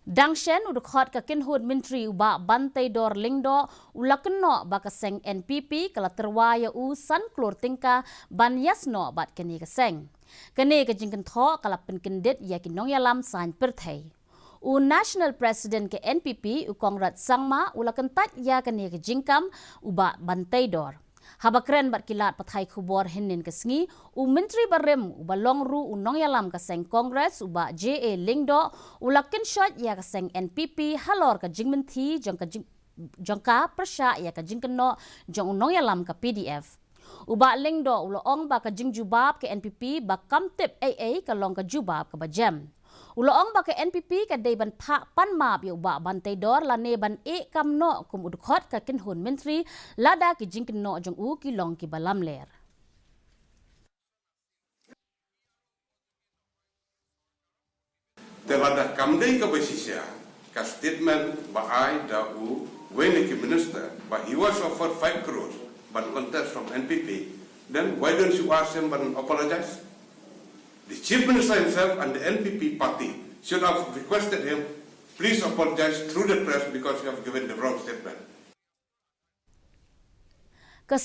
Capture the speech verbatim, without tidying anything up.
Dang shen u dkhot ka kynhun myntri u Bah Banteidor Lyngdoh u la kynnoh ba ka seng N P P ka la tyrwa ïa u san klur tyngka ban ïasnoh bad kane ka seng. Kane ka jingkynthoh ka la pynkyndit ïa ki nongïalam saiñ pyrthei. U National President ka N P P u Conrad Sangma u la kyntait ïa kane ka jingkam u Bah Banteidor. Haba kren bad ki lad pathai khubor hynnin ka sngi, u myntri barim u ba long ruh u nongïalam ka seng Congress u Bah J A Lyngdoh u la kynshoit ïa ka seng N P P halor ka jingmynthi jong ka jing jong ka pyrshah ïa ka jingkynnoh jong u nongïalam ka P D F. U Bah Lyngdoh u la ong ba ka jingjubab ka N P P ba kam tip ei ei ka long ka jubab ka ba jem. U la ong ba ka N P P ka dei ban phah pan map ïa u Bah Banteidor lane ban ïeh kam noh kum u dkhot ka kynhun myntri lada ki jingkynnoh jong u ki long ki ba lamler. Te lada kam dei ka ba shisha, ka statement ba ai da u wei na ki minister, ba he was offered five crores ban contest from N P P, then why don't you ask him ban apologize? The chief minister himself and the N P P party should have requested him, please apologize through the press because you have given the wrong statement.